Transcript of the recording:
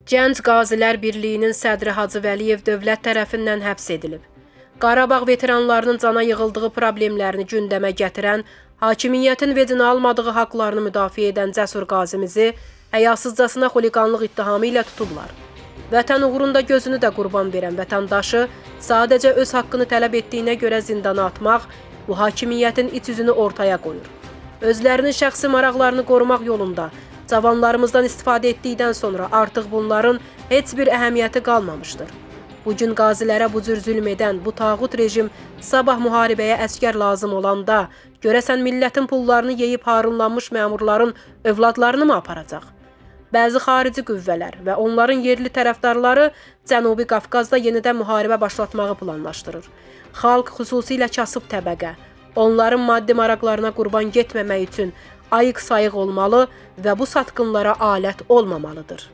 Gənc Qazilər Birliyinin sədri Hacı Vəliyev dövlət tərəfindən həbs edilib. Qarabağ veteranlarının cana yığıldığı problemlərini gündəmə gətirən, hakimiyyətin vecinə almadığı haqlarını müdafiə edən cəsur qazimizi həyasızcasına xuliqanlıq ittihamı ilə tutublar. Vətən uğrunda gözünü də qurban verən vətəndaşı sadəcə öz haqqını tələb etdiyinə görə zindana atmaq bu hakimiyyətin iç üzünü ortaya qoyur. Özlərinin şəxsi maraqlarını qorumaq yolunda cavanlarımızdan istifadə etdikdən sonra artıq bunların heç bir əhəmiyyəti qalmamışdır. Bu gün qazilərə bu cür zülm edən bu tağut rejim sabah müharibəyə əskər lazım olanda görəsən millətin pullarını yeyib harunlanmış məmurların övladlarını mı aparacaq? Bəzi xarici qüvvələr və onların yerli tərəfdarları Cənubi Qafqazda yenidən müharibə başlatmağı planlaşdırır. Xalq, xüsusilə kasıb təbəqə, onların maddi maraqlarına qurban getməmək üçün ayıq-sayıq olmalı və bu satqınlara alət olmamalıdır.